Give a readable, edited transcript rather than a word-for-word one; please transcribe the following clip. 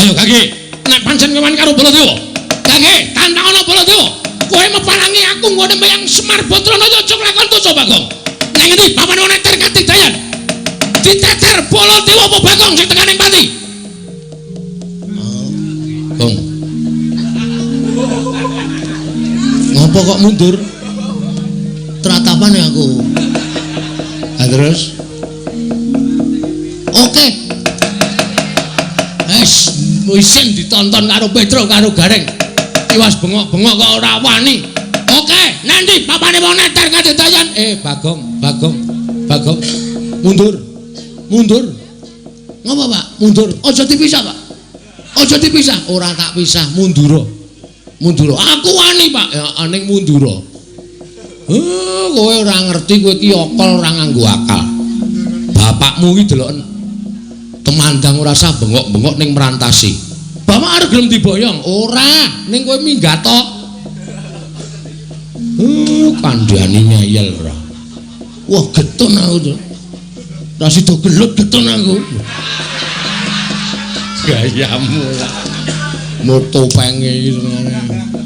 Ayo Gage, nek pancen kowe wani karo Baladewa. Gage, tantangono Baladewa. Kowe meparangi aku nggone meyang Semar Badranaya aja nglakon dosa Bagong. Nang endi papan wong neter katidayan? Diteter Baladewa apa Bagong sing tekaning pati? Oh, Gong. Ngopo kok mundur? Tratapan ya aku. Lah terus? Oke. Wis isin ditonton karo Petro karo Gareng. Tiwas bengok-bengok kok ora wani. Oke, nanti papane wong neter kadidayan. Bagong, Bagong, Bagong. Mundur. Mundur. Ngopo, Pak? Mundur. Aja dipisah, Pak. Aja dipisah. Ora tak pisah, mundura. Mundura. Aku wani, Pak. Ya ning mundura. Kowe ora ngerti kowe iki akal ora nganggo akal. Bapakmu iki deloken temandang ora sah bengok-bengok ning merantasi. Bapak arep gelem diboyong? Ora, ning kowe minggat tok. Kandhane ngeyel ora. Wah, getun aku to. Ora sida gelut getun aku. Gayamu lah. Moto penge iki senengane.